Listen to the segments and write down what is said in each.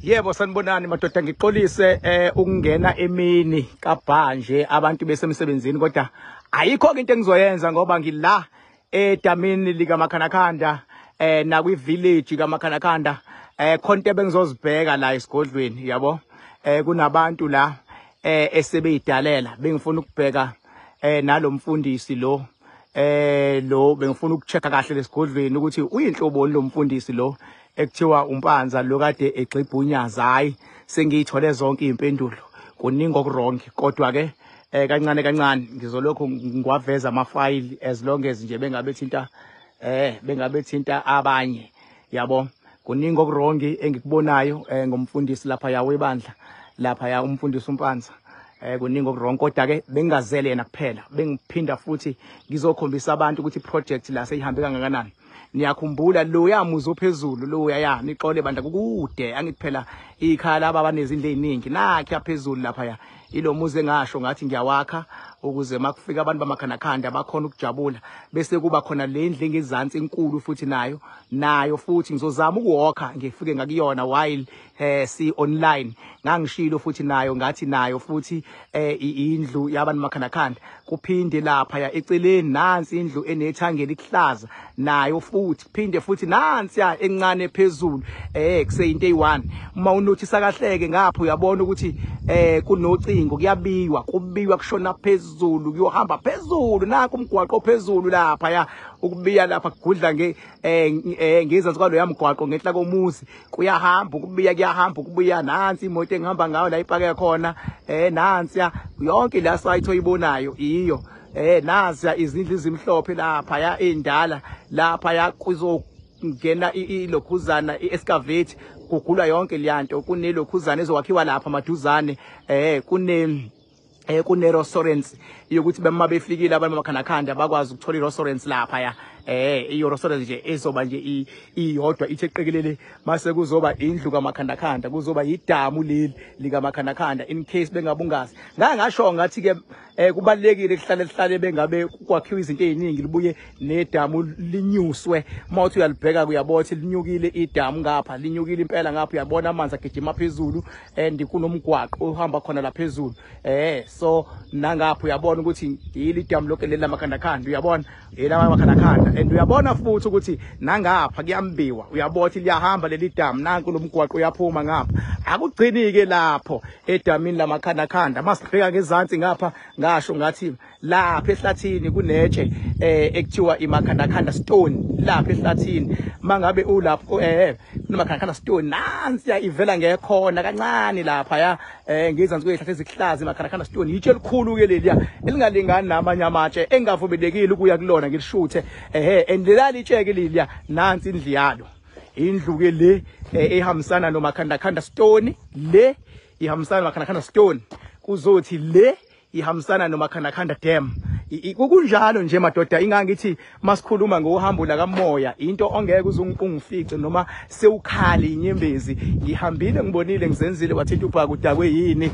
Yebo, sanibonani madoda, ngixolise ukungena emini kabhanje abantu besemsebenzini, kodwa ayikho ke into engizoyenza ngoba ngila edamini lika Makhanakhanda nakwi village kaMakhanakhanda. Khonto bengizozibheka la esigodlweni, yabo. Kunabantu la esebeyidalela, bengifuna ukubheka nalomfundisi lo, lo bengifuna ukuchecka kahle lesigodlweni ukuthi uyinhloboni lo mfundisi lo ekuthiwa uMpanza lo kade egxibhunyaza. Hayi, sengiyithole zonke izimpendulo, kuningi okuwrong, kodwa ke kancane kancane ngizolokhu ngiwaveza amafayili as long as nje bengabe thinta bengabe thinta abanye, yabo. Kuningi okuwrong engikubonayo ngomfundisi lapha ya webandla lapha ya umfundisi uMpanza. Kuningi okuwrong, kodwa ke bengingazele yena kuphela, bengiphinda futhi ngizokhombisa abantu ukuthi iproject la seyihambe kangakanani. Niyakhumbula lo yamuzi ophezulu lo ya nixole bandla kukude, angithi phela ikhaya laba abanezindlu eziningi nakhe phezulu lapha ya ilo muzi engasho ngathi ngiyawakha ukuze makufika abantu baMakhanakhanda bakhona ukujabula. Bese kuba khona le ndlu engezansi enkulu futhi nayo futhi ngizozama ukuwalka ngifike ngakuyona while si online. Ngangishilo futhi nayo ngathi nayo futhi indlu yabantu Makhanakhanda. Kuphinde lapha ya eceleni nansi indlu enethange elihlaza nayo futhi, phinde futhi nansi ya encane phezulu kuseyinto eyi1. Uma unothisa kahleke ngapha uyabona ukuthi kunocingo, kuyabiwa, kubiywa kushona phezulu, kuyohamba phezulu, nakho umgwaqo phezulu lapha ya ukubiya lapha kugudla nge ngezansi kwalo yamgwaqo ngenhla komuzi, kuyahamba ukubiya, kuyahamba ukubuya. Nansi imoto engihamba ngayo la ipake khona, nansi yonke la site oyibonayo iyo. Nansi izindlu ezimhlophe lapha ya endala lapha ya kuzongena ilokhuzana i-excavate kugulwa yonke leyanto. Kunelokhuzana ezokwakhiwa lapha maduzane, kune restaurants yokuthi bema befikile abantu baMakhanakhanda bakwazi ukuthola i-restaurants lapha ya iyo restaurant nje ezoba nje iyodwa ithe qekelele. Mase kuzoba indlu kaMakhanakhanda, kuzoba idamu leli likaMakhanakhanda in case bengabungazi. Ngangasho ngathi ke kubalekile kuhlale kuhlale bengabe kwakhiwa izinto eziningi, libuye nedamu linyuswe. Mawuthi uyalibheka uyabona linyukile idamu ngapha, linyukile impela ngapha, uyabona amanzi agijima phezulu and kunomgwaqo ohamba khona la phezulu. So nangapha uyabona ukuthi yili idamu lokho leli laMakhanakhanda, uyabona ela Makhanakhanda. And uyabona futhi ukuthi nangapha kuyambiwa, uyabona ukuthi liyahamba leli damu, nanku lo mgwaqo uyaphuma ngapha. Akugcini ke lapho edamini laMakhanakhanda, masibheka ngezansi ngapha ngasho ngathi lapha ehlathini kunetshe ekuthiwa iMakhanakhanda stone lapha ehlathini. Mangabe ulapho kuneMakhanakhanda stone nansi ivela ngekhona kancane lapha ya ngezansi kwezihlahla ezihlaza. iMakhanakhanda stone yitshe elikhulu ke leliya elingalingani namanye amatshe engavumelekile ukuya kulona ngilishuthe. And lelali ke leliya, nansi indlu yalo, indlu ke le ehambisana noMakhanakhanda stone, le ihambisana noMakhanakhanda stone, kuzothi le ihambisana noMakhanakhanda dam. Kunjalo nje madoda, ingangithi masikhuluma ngohambo la kamoya into ongeke uze ungifice noma sewukhala inyembezi. Ngihambile, ngibonile, ngizenzile, wathinta ubhaka udakwe yini,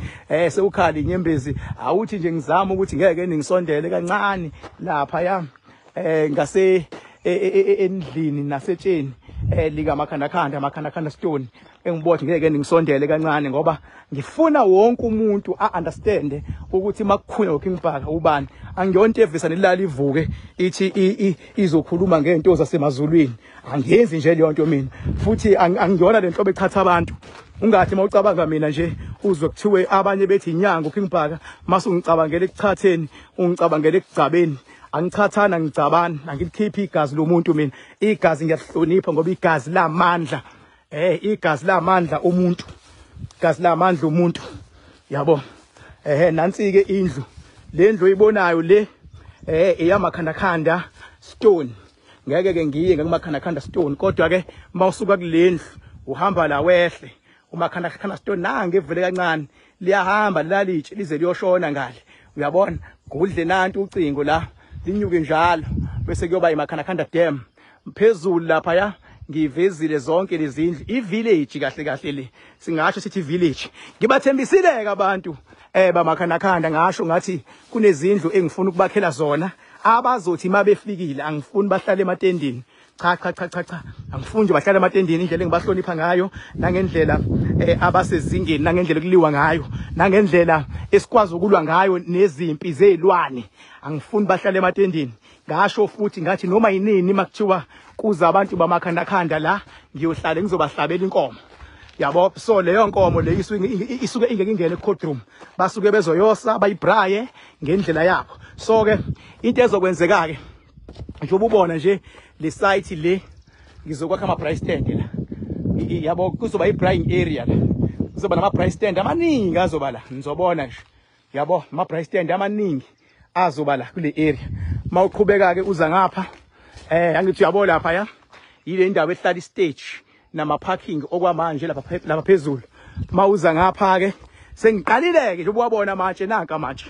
sewukhala inyembezi. Awuthi nje ngizama ukuthi ngeke ningisondele kancane lapha ya ngase endlini nasetsheni lika Makhanakhanda, Makhanakhanda stone, engibona ngeke ningisondele kancane ngoba ngifuna wonke umuntu a-understand ukuthi makukhulunywa ngoKing Bhaka ubani. Angiyonto evisa nelala ivuke ithi izokhuluma ngento zasemazulwini, angiyenzi nje leyo nto mina. Futhi angiyona le nhlobo echatha abantu. Ungathi mawucabanga mina nje uzwe kuthiwe abanye bethi inyanga uKing Bhaka, mase ungicabangela ekuchatheni, ungicabangela ekugcabeni. Angichathana, ngicabani, angilikhiphi igazi lomuntu mina. Igazi ngiyalihlonipha ngoba igazi lamandla, igazi lamandla umuntu, igazi lamandla umuntu, yabo. Nansi ke indlu, le ndlu oyibonayo le eyaMakhanakhanda stone. Ngeke ke ngiye ngikuMakhanakhanda stone, kodwa ke mawusuka kulendlu uhamba la wehle uMakhanakhanda stone nange evele kancane liyahamba lalitshe lize liyoshona ngale, uyabona gudle nantu ucingo la linyuke njalo bese kuyoba iMakhanakhanda dam phezulu lapha ya. Ngivezile zonke lezindlu, i-village kahle kahle le singasho sithi village. Ngibathembisile ke abantu baMakhanakhanda, ngasho ngathi kunezindlu engifuna ukubakhela zona abazothi mabefikile, angifuni bahlale ematendini. Cha cha cha cha cha, angifuni nje bahlale ematendeni. Indlela engibahlonipha ngayo, nangendlela abasezingeni, nangendlela kuliwa ngayo, nangendlela esikwazi ukulwa ngayo nezimpi zezilwane, angifuni bahlale ematendeni. Ngasho futhi ngathi noma yinini makuthiwa kuza abantu bamakhandakhanda la, ngiyohlala ngizobahlabela inkomo, yabo. So leyo nkomo le isuke ingeke ingene e-courtroom, basuke bezoyosa bayibraye ngendlela yabo. So ke into ezokwenzeka ke, njengoba ubona nje le site le, ngizokwakha ama-braai stand la, yabo. Kuzoba i-braaiing area la, kuzoba nama-braai stand amaningi azoba la, nizobona nje, yabo, ama-braai stand amaningi azoba la kule area. Mawuqhubeka ke uza ngapha, angithi uyabo lapha ya, yile ndawo ehlala istage nama parking okwamanje lapha phezulu. Mawuza ngapha ke, sengiqalile ke njengoba wabona amatshe, nanka amatshe,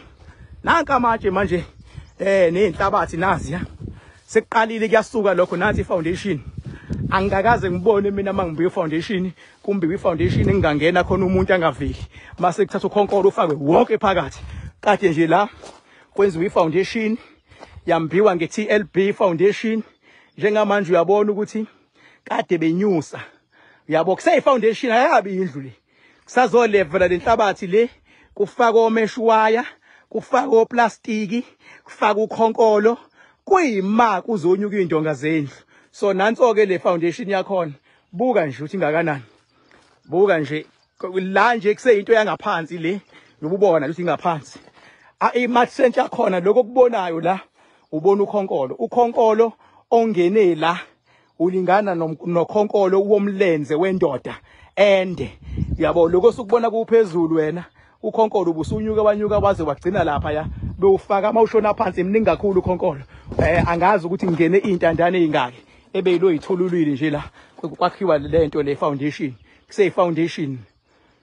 nanka amatshe manje, nezinhlabathi nazi ya, sekuqalile kuyasuka lokho. Nansi ifoundation, angikakaze ngibone mina mangibuye foundation kumbiwe ifoundation engangena khona umuntu angaveli, mase kuthatha ukhonkolo ufakwe wonke phakathi. Kade nje la kwenziwa ifoundation, yambiwa nge-TLB foundation. Njengamanje uyabona ukuthi kade benyusa, uyabo, kuseyi-foundation, ayabi indlu le. Kusazolevela lenhlabathi le, kufakwe omesh wire, kufakwe oplastiki, kufakwe ukhonkolo, kuyima kuzonyuka iy'ndonga zendlu. So nanso-ke le foundation yakhona, buka nje ukuthi ingakanani. Buka nje la nje, kuseyinto yangaphansi le, ububona ukuthi ingaphansi i-mat yakhona. Lokho okubonayo la, ubona ukhonkolo, ukhonkolo ongene la ulingana nokhonkolo womlenze wendoda ende, yabo. Lokho sukubona kuphezulu wena, ukhonkolo ubusunyuka wanyuka waze wagcina lapha ya, bewufaka mawushona phansi. Mningi kakhulu ukhonkolo, angazi ukuthi ngene intandane ezingaki ebeyilo yithululile nje la kwakhiwa lento le foundation. Kuse foundation,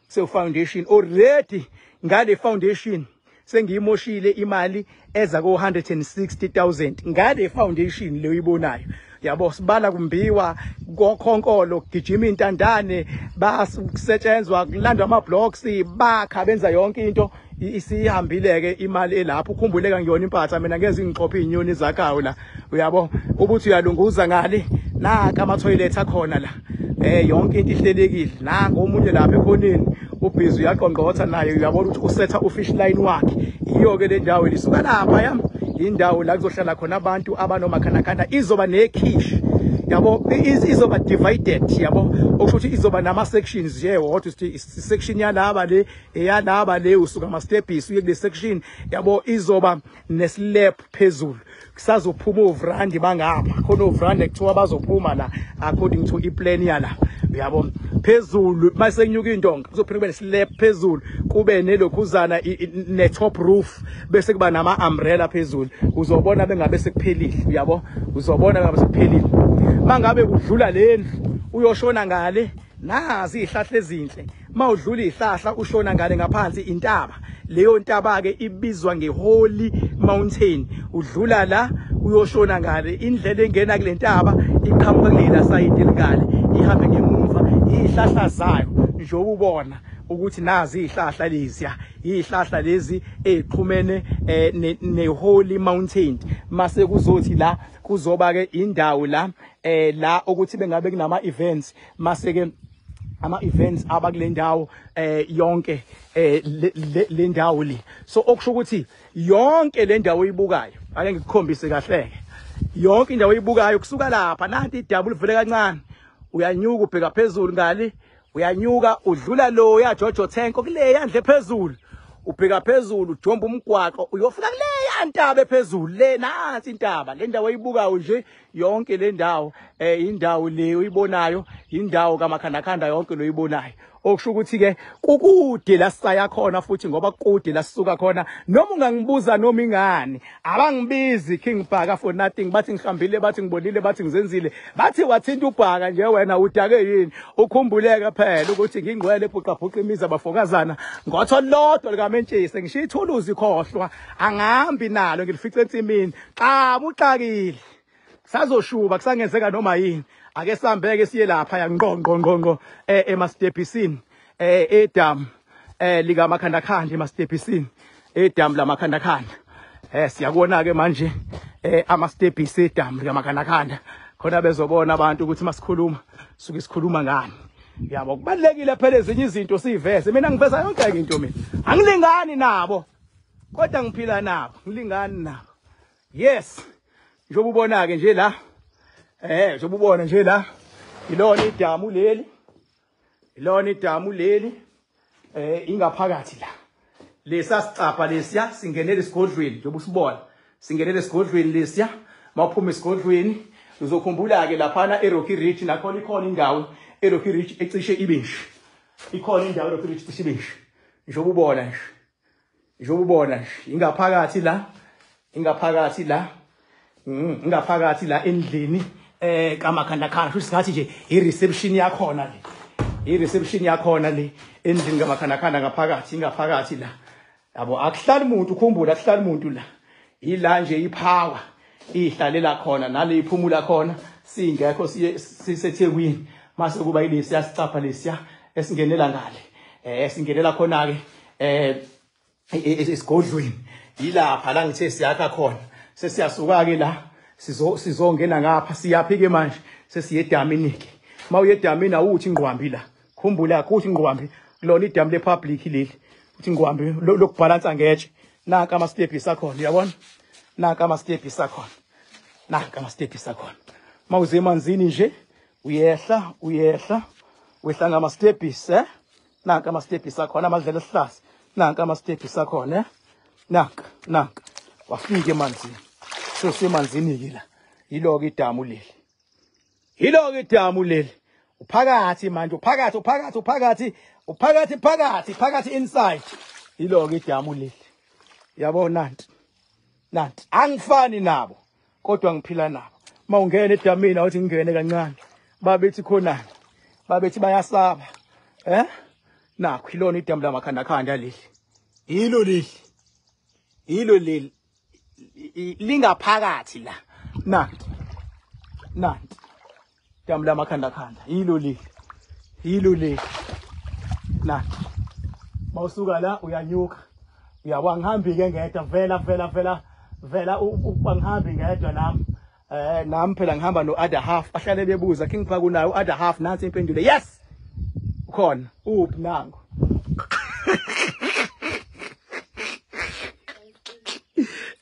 kuse foundation already. Ngale foundation sengiyimoshile imali eza ko 160,000 ngale foundation le uyibonayo, yabo. Sibala kumbiwa kokhonkolo, gijima intandane, basetshenzwa, kulandwa ama blocks, bakha, benza yonke into. Isihambile ke imali elapho. Ukhumbuleka ngiyona impatha mina, ngeze ngixoxe izinyoni zakhayo la, uyabo. Ubuthi uyalunguza ngale, naka ama toilet akhona la, yonke into ihlelekile. Nango omunye lapha ekhoneni ubhizi uyaqongqotha naye, uyabona ukuthi usetha ufish line wakhe. Iyo ke le ndawo lisuka lapha ya, indawo la kuzohlala khona abantu abanomakhandakhanda. Izoba nekhishi, yabo, izoba divided, yabo, okusho ukuthi izoba nama sections nje wodwa, ukuthi section yalaba le, eyalaba le, usuka ama steps uye kule section, yabo. Izoba neslab phezulu, kusazophuma ovrandi bangapha khona, ovrandi kuthiwa bazophuma la according to iplan yala, uyabo. Phezulu mase kunyuka indonga, kuzophinde kube neslab phezulu, kube nelokhuzana, ne top roof, bese kuba nama umbrella phezulu. Uzobona bengabe sekuphelile, uyabo, uzobona bengabe sekuphelile. Mangabe kudlula lendlu, uyoshona ngale, nazi izihlahla ezinhle. Mawudlula izihlahla ushona ngale ngaphansi, intaba leyo ntaba ke ibizwa ngeHoly Mountain. Udlula la uyoshona ngale, indlela engena kule ntaba iqhamuka kulela side elingale, ihambe ngemuva izihlahla zayo, njengoba ubona ukuthi nazi izihlahla leziya, izihlahla lezi ezixhumene neHoly Mountain. Mase kuzothi la kuzoba ke indawo la la ukuthi bengabe kunama events, mase ke ama events abakule ndawo yonke le ndawo le. So okusho ukuthi yonke le ndawo oyibukayo, ake ngikukhombise kahle ke, yonke indawo oyibukayo kusuka lapha, nanti idabu livele kancane, uyanyuka ubheka phezulu ngale, uyanyuka udlula lo ya Jojo Tank kule yandle phezulu, ubheka phezulu, ujomba umgwaqo, uyofika kule yantaba ephezulu le. Nansi intaba, le ndawo oyibukayo nje yonke le ndawo, indawo le oyibonayo, indawo kamakhandakhanda yonke lo oyibonayo. Okusho ukuthi ke kukude la sisaya khona futhi, ngoba kude la sisuka khona. Noma ungangibuza noma ingani, abangibizi King Bhaka for nothing. Bathi ngihambile, bathi ngibonile, bathi ngizenzile, bathi wathinta ubhaka nje wena udake yini. Ukhumbuleke phela ukuthi ngingcwele ebhuqabhuqa imizi abafokazana ngotho lodwa likamentshisi, ngishiya ithuluzi, khohlwa, angihambi nalo, ngilifice ensimini. Xa uxakile sazoshuba, kusangenzeka noma yini. Ake sihambeke siye lapha ya, ngqo ngqo ngqo ngqo emastebhisini edamu lika makhandakhanda, emastebhisini edamu lamakhandakhanda. Siyakubona ke manje amastebhisi edamu lika makhandakhanda. Khona bezobona abantu ukuthi masikhuluma suke sikhuluma ngani. Yabo, kubalekile phela ezinye izinto siveze. Mina ngiveza yonke into mina. Angilingani nabo. Kodwa ngiphila nabo, ngilingani nabo. Yes. Njengoba ubona ke nje la. Njengoba ubona nje la. Ilona idamu leli. Ilona idamu leli. Ingaphakathi la. Lesa sicapha lesiya singenele esigodlweni njengoba usibona. Singenele esigodlweni lesiya. Mawuphuma esigodlweni uzokhumbula ke laphana eRocky Ridge nakhona ikhona indawo eRocky Ridge ecishe ibe nje. Ikhona indawo eRocky Ridge ecishe ibe nje. Njengoba ubona nje. Njengoba ubona nje ingaphakathi la. Ingaphakathi la. Ingaphakathi la endlini kaMakhandakhanda. Kusho singathi nje i-reception yakhona le. I-reception yakhona le endlini kaMakhandakhanda ngaphakathi, ingaphakathi la. Yabo, akuhlali umuntu, ukhumbula akuhlali umuntu la. Ila nje ipower ihlalela khona nale iphumula khona singekho siye siseThekwini. Mase kuba ilesi yasicapha lesiya esingenela ngale. Singenela khona ke esigodlweni. Yilapha la ngithe siyakha khona. Sesiyasuka ke la sizongena ngapha siyaphi ke manje sesiye edamini ke. Mawuye edamini awuthi ingqwambi la. Khumbula ukuthi ingqwambi kulona idamu le public leli. Uthi ingqwambi lokubhalansa ngetshe. Nanka ama steps akhona, uyabona? Nanka ama steps akhona. Nanka ama steps akhona. Mawuze emanzini nje uyehla, uyehla, wehla ngama steps Nanka ama steps akhona amadlela esihlahla. Nanka ama steps akhona Nanka, nanka. Wafika emanzini. Sesemanzini ke la. Yiloko idamu leli. Yiloko idamu leli. Uphakathi manje, uphakathi, uphakathi, uphakathi, uphakathi, phakathi, phakathi inside. Yiloko idamu leli. Yabo nanti. Nanti. Angifani nabo kodwa ngiphila nabo. Mawungena edamini awuthi ngingene kancane. Babethi khonani. Babethi bayasaba. Nakho ilona idamu laMakhandakhanda leli. Yilo leli. Yilo leli. Lingaphakathi la. Nanti. Nanti. Damu laMakhandakhanda. Yilo leli. Yilo leli. Nanti. Mawusuka la uyanyuka. Uyabo angihambi ke ngedwa vela vela vela vela angihambi ngedwa nami. Nami phela ngihamba no other half. Ahlale bebuza King Bhaka unayo other half, nansi impendulo. Yes. Ukhona. Uphi nango?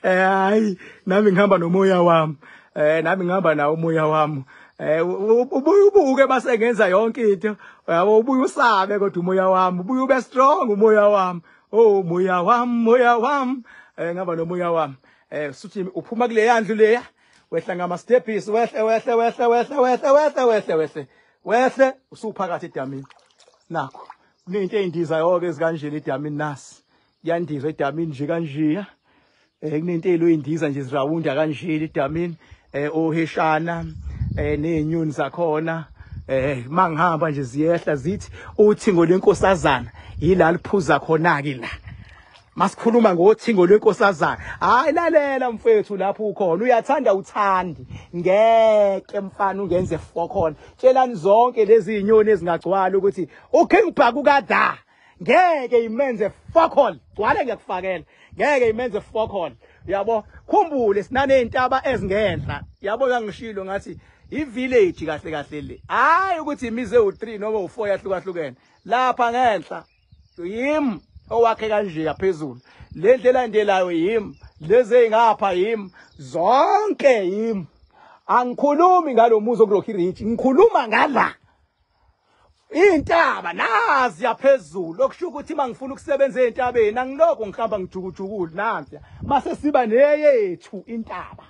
Hayi nami ngihamba nomoya wami. Nami ngihamba nawo umoya wami. Ubuye ubuke base ngenza yonke into. Yabo ubuye usabe kodwa umoya wami, ubuye ube strong umoya wami. Oh moya wami, moya wami. Ngihamba nomoya wami. Suthi uphuma kule yandlu leya, wehla ngama steps, wehle wehle wehle wehle wehle wehle wehle wehle. Wehle usuphakathi edamini. Nakho kunento eyindiza yonke ezikanjena edamini nasi. Yandiza edamini nje kanje. Kunento eloyindiza nje zirawunda kanje edamini. Oheshana nezinyoni zakhona. Mangihamba nje ziyehla zithi uthingo lwenkosazana yila liphuza khona ke la. Masikhuluma ngothingo lwenkosazana. Hayi lalela mfethu lapho ukhona uyathanda uthandi. Ngeke mfana ungenze fokhona. Tshelani zonke lezi zinyoni ezingagcwala ukuthi uKing Bhaka ukada. Ngeke imenze fokhol. Gcwale ngiyakufakela. Ngeke imenze fokhol. Yabo khumbule sinanezintaba ezingenhla. Yabo ngangishilo ngathi i-village kahle kahle le. Hayi ukuthi imize u3 noma u4 yahlukahlukene. Lapha ngenhla yimi owakhe kanje yaphezulu. Le ndlela endelayo yimi, lezi ezingapha yimi, zonke yimi. Angikhulumi ngalomuzi okuRocky Ridge, ngikhuluma ngala. Intaba nazi yaphezulu okusho ukuthi mangifuna ukusebenza entabeni angiloko ngihamba ngijukujukule nansi. Mase siba neyethu intaba.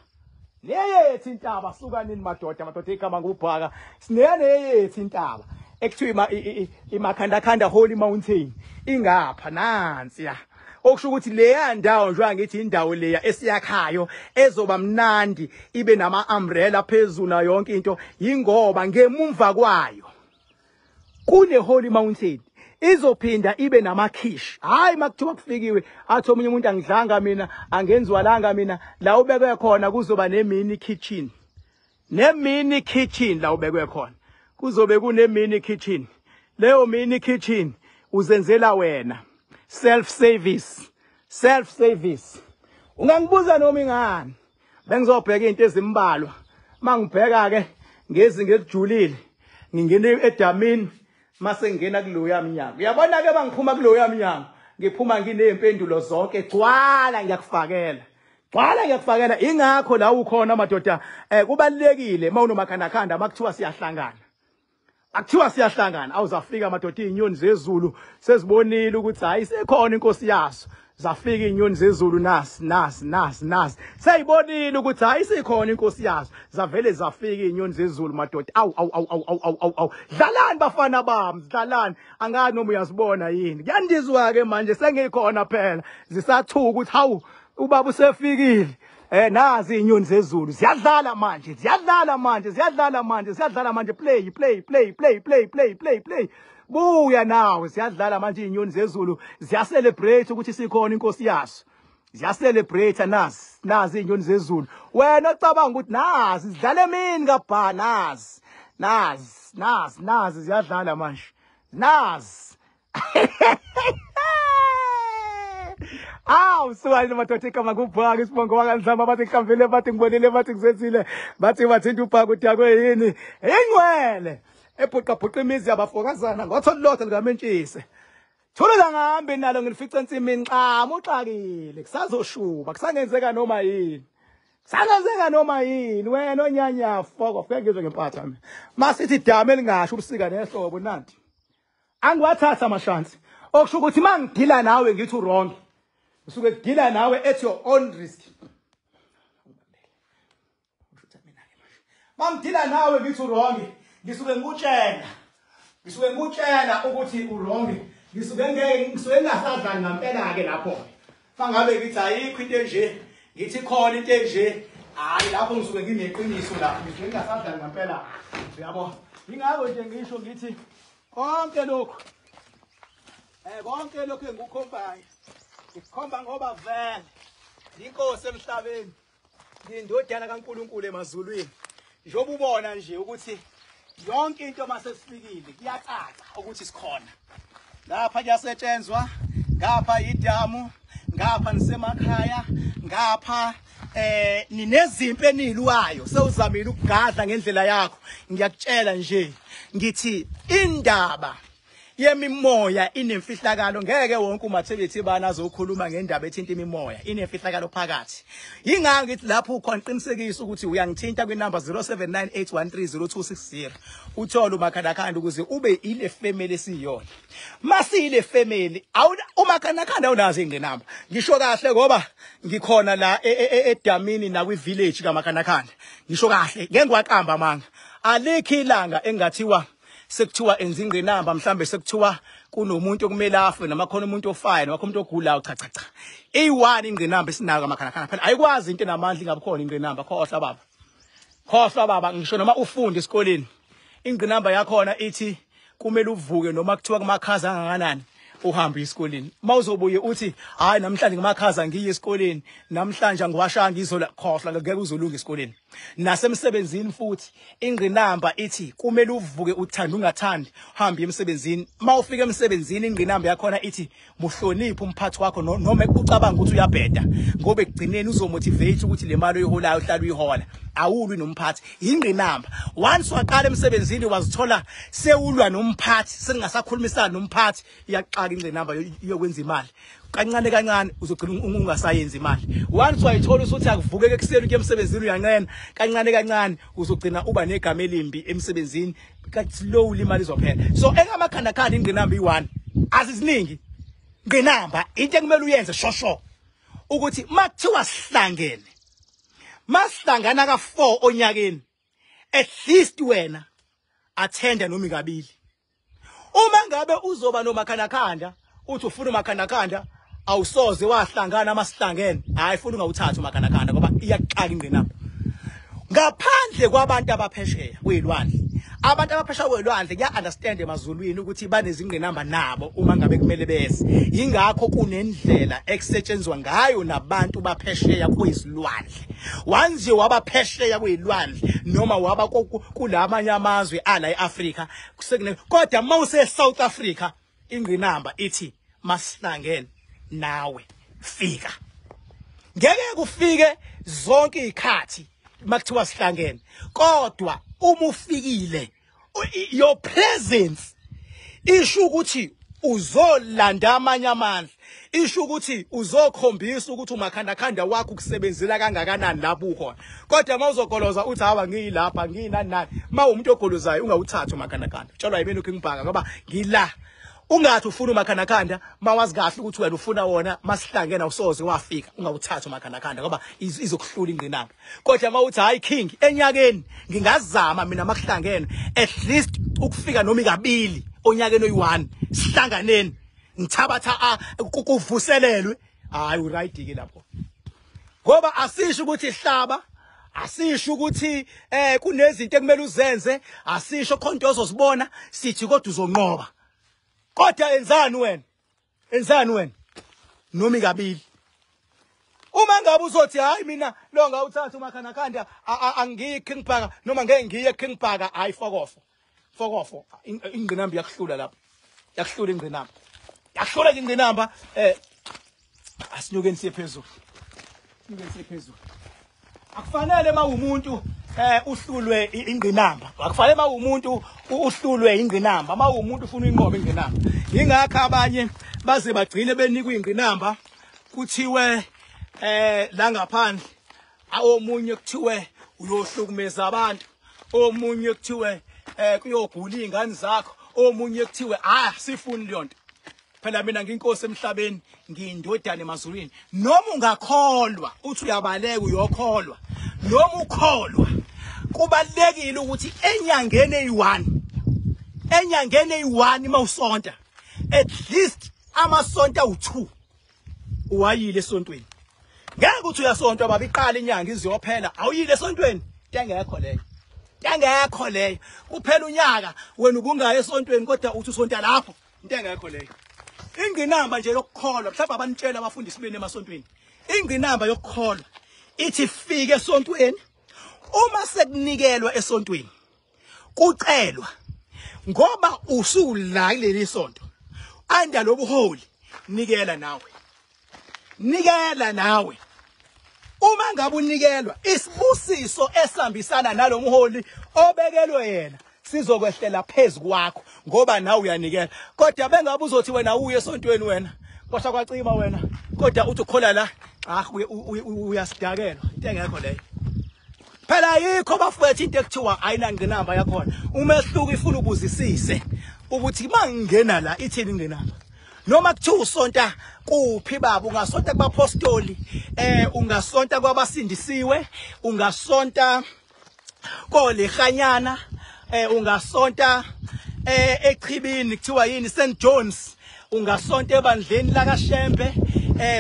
Neyethu intaba suka nini madoda, madoda igama nguBhaka. Sineyethu intaba ekuthiwa iMakhandakhanda Holy Mountain ingapha nansi ya. Okusho ukuthi leya ndawo nje angithi indawo leya esiyakhayo ezoba mnandi ibe nama umbrella phezulu na yonke into ingoba ngemumva kwayo kune Holy Mountain izophinda ibe namakhishi. Hayi makuthiwa kufikiwe athi omunye umuntu angidlanga mina angenziwalanga mina, la ubekwe khona kuzoba ne mini kitchen. Ne mini kitchen la ubekwe khona kuzobe kune mini kitchen. Leyo mini kitchen uzenzela wena, self service, self service. Ungangibuza noma ingani, bengizobheka izinto ezimbalwa. Mangibheka ke Ngezinga elijulile ngingena edamini mase ngingena kuloya mnyango. Uyabona ke bangiphuma kuloya mnyango, ngiphuma nginezimpendulo zonke, gcwala ngiyakufakela. Gcwala ngiyakufakela. Ingakho la ukhona madoda, kubalekile mawunomakhandakhanda makuthiwa siyahlangana. Akuthiwa siyahlangana, awuzafika madoda izinyoni zezulu sezibonile ukuthi hayi sekhona inkosi yaso. Zafika izinyoni zezulu nasi nasi nasi nasi, seyibonile ukuthi hayi sikhona inkosi yaso. Zavele zafika izinyoni zezulu madoda. Awu awu awu awu awu awu awu, dlalani bafana bami, dlalani. Angazi noma uyazibona yini. Kuyandizwa ke manje sengikhona phela, zisathuka ukuthi hawu ubaba usefikile. Nazi izinyoni zezulu ziyadlala manje, ziyadlala manje, ziyadlala manje, ziyadlala manje. Play play play play play play play play, buya nawe. Ziyadlala manje izinyoni zezulu, ziyacelebrate ukuthi sikhona inkosi yaso. Ziyacelebrate nazi, nazi izinyoni zezulu. Wena ocabanga ukuthi nazi zidlala emini kabha, nazi nazi nazi nazi ziyadlala manje, nazi. Awu suka madoda, igama kubhaka isibongo wakanzama, bathi ngihambile, bathi ngibonile, bathi ngizenzile, bathi bathinta ubhaka udakwe yini ingcwele ebhuqabhuqa imizi yabafokazana ngotho lodwa likamentshise. Thulula ngahambi nalo ngilifica ensimini, xamu uxakile, kusazoshuba, kusangenzeka noma yini, kusangenzeka noma yini. Wena onyanya foko fike ngizwe ngempatha mina. Masithi dame elingasho ubusika nehlobo nanti angiwathatha amashansi, okusho ukuthi mangidila nawe ngithi wrong, usuke kudila nawe at your own risk. Mangidila nawe ngithi wrong, ngisuke ngikutshela, ngisuke ngikutshela ukuthi uwrong, ngisuke ngeke, ngisuke ngingasadlali ngempela ke lapho. Mangabe ngithi ayikho into enje, ngithi khona into enje, hayi lapho ngisuke ngineqiniso lapho, ngisuke ngingasadlali ngempela. Uyabo, ingakho nje ngisho ngithi konke lokhu, konke lokhu engikukhombayo ngikukhomba ngoba vele inkosi emhlabeni, ngiyindodana kaNkuluNkulu emazulwini. Njengoba ubona nje ukuthi yonke into mase sifikile kuyacaca ukuthi sikhona lapha, kuyasetshenzwa ngapha, idamu ngapha, nisemakhaya ngapha, ninezimpi enilwayo, sewuzamile ukugadla ngendlela yakho. Ngiyakutshela nje ngithi indaba yemimoya inemfihlakalo, ngeke wonke umathebethi bana azokhuluma ngendaba ethinta imimoya, inemfihlakalo phakathi. Yingakho ngithi lapho ukhona qinisekisa ukuthi uyangithinta kwinamba 0798130260, uthole umakhandakhanda ukuze ube ile family esiyona. Masiyile family, umakhandakhanda awunazo ingqinamba. Ngisho kahle ngoba ngikhona la edamini nakwi village kamakhandakhanda. Ngisho kahle ngeke ngiwaqamba amanga, alikho ilanga engathiwa sekuthiwa enza ingqinamba, mhlambe sekuthiwa kunomuntu okumele afe, noma khona umuntu ofayo, noma khona umuntu ogulayo. Cha cha cha, iyi-one ingqinamba esinayo kamakhandakhanda phela. Ayikwazi into enamandla ingabi khona ingqinamba. Khohlwa baba, khohlwa baba. Ngisho noma ufunda esikoleni, ingqinamba yakhona ithi kumele uvuke noma kuthiwa kumakhaza angakanani, uhambe esikoleni. Mawuzobuye uthi hayi namhlanje ngimakhaza ngiye esikoleni, namhlanje angiwashanga izola, khohlwa, ngeke uzolunga esikoleni. Nasemsebenzini futhi ingqinamba ithi kumele uvuke uthanda ungathandi, uhambe emsebenzini. Mawufika emsebenzini ingqinamba yakhona ithi muhloniphe umphathi wakho, noma ucabanga ukuthi uyabheda, ngoba ekugcineni uzomotivate ukuthi le mali oyiholayo uhlala uyihola, awulwi nomphathi. Ingqinamba once waqala emsebenzini wazithola sewulwa nomphathi, sengingasakhulumisana nomphathi, iyaxaka ingqinamba yokwenza imali. Kancane kancane uzogcina ungasayenzi imali. Once wayithola usuthi akuvukeke ekuseni kuye emsebenzini, uyanqena, kancane kancane uzogcina uba negama elimbi emsebenzini, slowly imali izophela. So engamakhandakhanda ingqinamba iyi-one, aziziningi ngqinamba. Into ekumele uyenze shosho ukuthi makuthiwa sihlangene, masihlangana ka-4 onyakeni, at least wena attenda noma kabili. Uma ngabe uzoba nomakhandakhanda uthi ufuna umakhandakhanda, awusoze wahlangana masihlangene, hayi funa ungawuthatha umakhandakhanda ngoba iyaxaka ingqinamba. Ngaphandle kwabantu abaphesheya kwezilwandle, abantu abaphesheya kwezilwandle kuya understand emazulwini ukuthi banezingqinamba nabo uma ngabe kumele bese. Yingakho kunendlela ekusetshenzwa ngayo nabantu baphesheya kwezilwandle. Once wabaphesheya kwezilwandle noma waba kulamanye amazwe ala eAfrika, kodwa mawuse South Africa ingqinamba ithi masihlangene nawe fika. Ngeke kufike zonke izikhathi makuthiwa sihlangene, kodwa Uma ufikile, your presence isho ukuthi uzolanda amanye amandla, isho ukuthi uzokhombisa ukuthi umakhandakhanda wakho ukusebenzela kangakanani lapho ukhona. Kodwa uma uzogoloza uthi hawa ngiyilapha ngiyinani nani, uma umuntu ogolozayo ungawuthathi umakhandakhanda. Tshelwa yimina uKing Bhaka ngoba ngila. Ungathi ufuna umakhandakhanda mawazi kahle ukuthi wena ufuna wona, masihlangene awusoze wafika, ungawuthathi umakhandakhanda ngoba izokuhlula ingqinamba. Kodwa uma uthi hayi King, enyakeni ngingazama mina makuhlangene at least ukufika noma ikabili onyakeni oyi-1 sihlanganeni ngithabatha kuvuselelwe, hayi uright ke lapho. Ngoba asisho ukuthi hlaba, asisho ukuthi kunezinto ekumele uzenze, asisho khona into ozozibona, sithi kodwa uzonqoba. Kodwa enzani wena? Enzani wena? Noma ikabili. Uma ngabe uzothi hayi mina lo ngawuthatha umakhandakhanda angiyi King Bhaka noma ngeke ngiye King Bhaka, hayi fokofo. Fokofo ingqinamba iyakuhlula lapho. Yakuhlula ingqinamba. Yakuhlula ingqinamba. Asinyukeni siye phezulu. Sinyukeni siye phezulu. Akufanele mawumuntu uhlulwe ingqinamba. Akufanele mawumuntu uhlulwe ingqinamba. Mawumuntu ufuna inqobe ingqinamba. Ingakho abanye baze bagcine benikwe ingqinamba kuthiwe la ngaphandle omunye kuthiwe uyohlukumeza abantu, omunye kuthiwe kuyogula izingane zakho, omunye kuthiwe sifuni leyo nto. Phela mina nginkosi emhlabeni, ngiyindodana emazulwini. Noma ungakholwa uthi uyabaleka uyokholwa, noma ukholwa, kubalekile ukuthi enyangeni eyi-1, enyangeni eyi-1 mawusonta at least amasonto awu-2 uwayile esontweni. Ngeke uthi uyasonta baba iqala inyanga iziyophela awuyile esontweni, engekho leyo. Engekho leyo. Kuphela unyaka wena ubungaye esontweni kodwa uthi usonta lapho, into engekho leyo. Ingqinamba nje yokukholwa, mhlawumbe abanitshela abafundisi benu emasontweni, ingqinamba yokukholwa ithi fike esontweni. Uma sekunikelwa esontweni kucelwa ngoba usula kuleli sonto anda lobuholi, nikela nawe, nikela nawe. Uma ngabe unikelwa isibusiso esihambisana nalomholi obekelwe yena sizokwehlela phezu kwakho ngoba nawe uyanikela. Kodwa bengabe uzothi wena uye esontweni wena kwasha kwacima wena kodwa uthi ukhola la, uyasidakelwa, into engekho leyo. Phela ayikho bafowethu into ekuthiwa ayinangqinamba yakhona. Umehluko ifuna ubuzisise ukuthi mangingena la ithini ingqinamba. Noma kuthiwa usonta kuphi baba, ungasonta kubapostoli, ungasonta kwabasindisiwe, ungasonta kolehanyana, ungasonta echibini kuthiwa yini St John's, ungasonta ebandleni lakaShembe,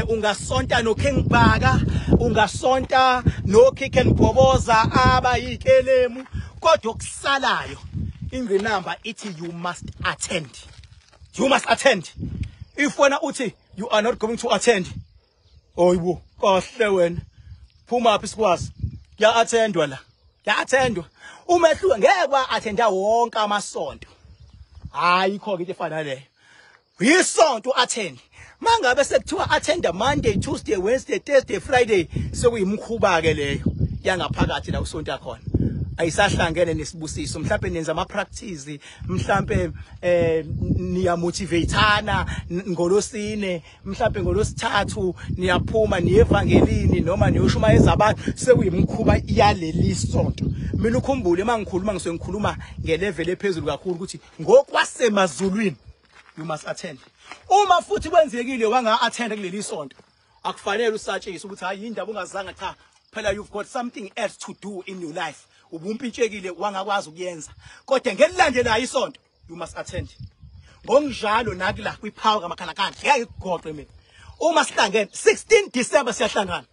ungasonta no King Bhaka, ungasonta no Kick and Bhoboza abayikelemu. Kodwa okusalayo ingqinamba ithi you must attend. You must attend. If wena uthi you are not going to attend, oyibo kahle wena, phuma phi sikwazi. Kuya-attendwa la, kuya-attendwa. Umehluko ngeke kwa-attenda wonke amasonto, hayi ikho-ke into efana naleyo. Yisonto u-attend. Mangabe sekuthiwa attenda Monday, Tuesday, Wednesday, Thursday, Friday, sekuyimkhuba-ke leyo yangaphakathi la usonta khona. Ayisahlangene nesibusiso. Mhlambe nenza ama practice, mhlambe niyamotivateana ngolosine, mhlambe ngolosithathu niyaphuma niye evangelini noma niyoshumayeza abantu, sekuyimkhuba yaleli sonto. Mina ukhumbule mangikhuluma ngisuke ngikhuluma ngelevel ephezulu kakhulu ukuthi ngokwasemazulwini you must attend. Uma futhi kwenzekile wanga attend kuleli sonto, akufanele usatshise ukuthi hayi indaba ungazange, cha phela you've got something else to do in your life, ubumpintshekile wangakwazi ukuyenza. Kodwa ngelilandelayo isonto you must attend. Ngokunjalo nakula kwipower kamakhanakanda ngeke kugoqe mina. Uma sihlangene 16 December siyahlangana,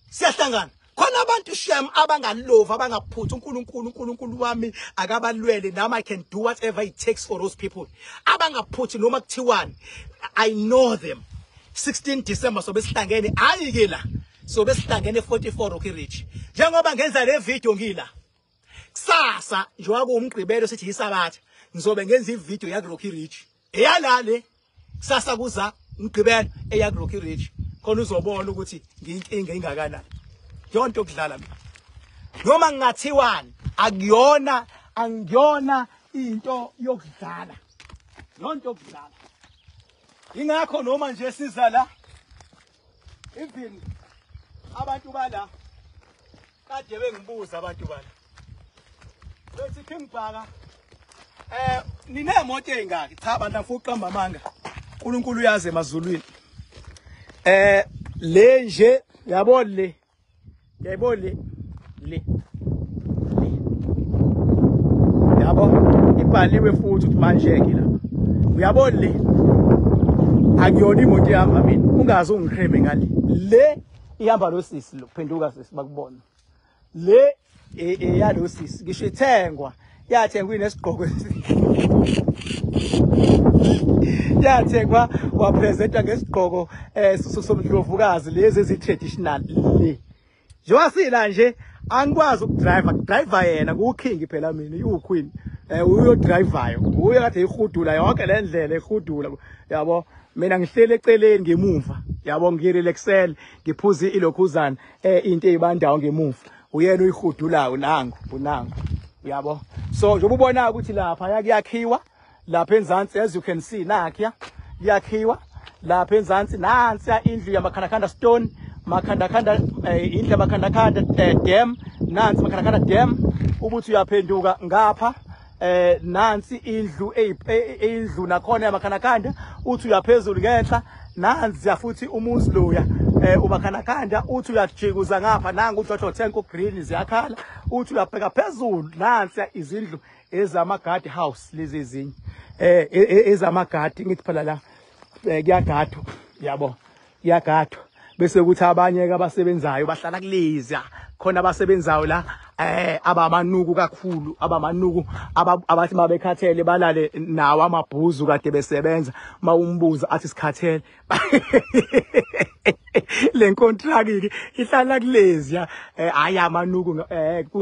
siyahlangana. Khona abantu shem abangalova abangaphutha uNkulunkulu, uNkulunkulu wami akabalwele nami, I can do whatever it takes for those people. Abangaphuthi noma kuthiwani, I know them. 16 December sobe sihlangene, hayi ke la sobe sihlangene 44 Rocky Ridge. Njengoba ngenza le video ngila kusasa njengoba kuwumgqibelo sithi yisabatha, ngizobe ngenza ivideo ya Rocky Ridge eyala le kusasa kuza umgqibelo eya Rocky Ridge, khona uzobona ukuthi ngiyinkinga engakanani. Yonke okudlala mina noma ngingathiwani Akuyona, angiyona into yokudlala, yonto yokudlala. Ingakho noma nje siza la, even abantu bala kade bengibuza, abantu bala bethi, "King Bhaka, ninemoto eyingaki?" Cha bantu, angifuni ukuqamba amanga, uNkulunkulu uyazi emazulwini. Le nje, yabo le, yayibona le, le le, yabo, ibhaliwe futhi ukuthi manje ke lapha, uyabona le akuyona imoto ihamba mina, ungaze ungikreme ngale. Le ihamba lo sisi lo, phenduka sisi bakubona. Le eyalo sisi, ngisho ithengwa, yathengwa inesigqoko, yathengwa wapresenta ngesigqoko somndlovukazi, lezi ezi traditional. Le njengoba sila nje, angikwazi ukudrive, driver yena nguking phela, mina uqueen, uyodrivayo, uye kade ihudula yonke le ndlela ehudula, yabo. Mina ngihlele eceleni ngemuva, yabo, ngirelaxele, ngiphuza ilokhuzana, into ezibandayo ngemuva, uyena uyihudulayo, nangu unangu, yabo. So njengoba ubona ukuthi lapha kuyakhiwa lapha enzansi, as you can see, nakhiya kuyakhiwa lapha enzansi. Nansi indlu yamakhandakhanda stone, makhandakhanda, indlu yamakhandakhanda, dam, nansi Makhandakhanda Dam. Ubuthi uyaphenduka ngapha, nansi indlu, indlu nakhona yamakhandakhanda. Uthi uyaphezulu ngenhla, nansi futhi umuzi loya, umakhandakhanda. Uthi uyajikuza ngapha, nangu uJojo tank green, ziyakhala. Uthi uyabheka phezulu, nansi izindlu ezama-guard house lezi ezinye, ezamagadi. Ngithi phela la kuyagadwa, yabo, kuyagadwa. Bese kuthi abanye ke abasebenzayo bahlala kulezi khona, abasebenzayo la, abamanuku kakhulu, abamanuku, abathi mabekhathele balale nawo amabhuzu kade besebenza, mawumbuza athi sikhathele. Le contract ke ihlala kulezi, hayi amanuku,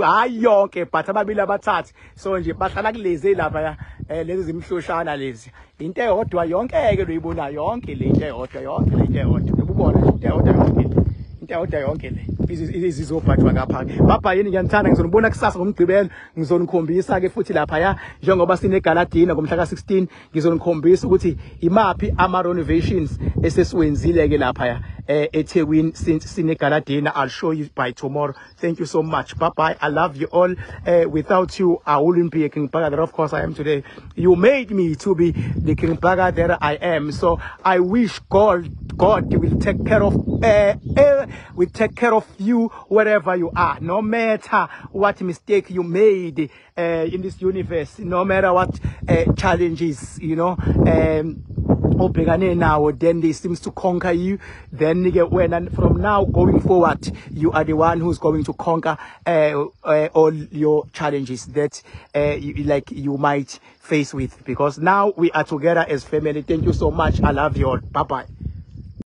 hayi yonke, but ababili abathathu so nje bahlala kulezi lapha, lezi zimhloshana lezi. Into eyodwa yonke ke loyibona yonke le, into eyodwa yonke le, into eyodwa ubona, into eyodwa yonke le, into eyodwa yonke le izizobhajwa ngapha. Baba yini, ngiyanithanda, ngizonibona kusasa ngomgqibelo, ngizonikhombisa ke futhi lapha ya, njengoba sine-gala dinner ngomhla ka-16, ngizonikhombisa ukuthi imaphi ama renovations esesiwenzile ke lapha ya eThekwini since sine-gala dinner. I'll show you by tomorrow. Thank you so much, bye bye, I love you all. Without you I wouldn't be a King Bhaka that of course I am today. You made me to be the King Bhaka that I am, so I wish God will take care of will take care of you wherever you are, no matter what mistake you made in this universe, no matter what challenges obhekane nawo, then they seems to conquer you. Then ke wena, from now going forward, you are the one who's going to conquer all your challenges that you, like you might face with, because now we are together as family. Thank you so much, I love you all, bye bye.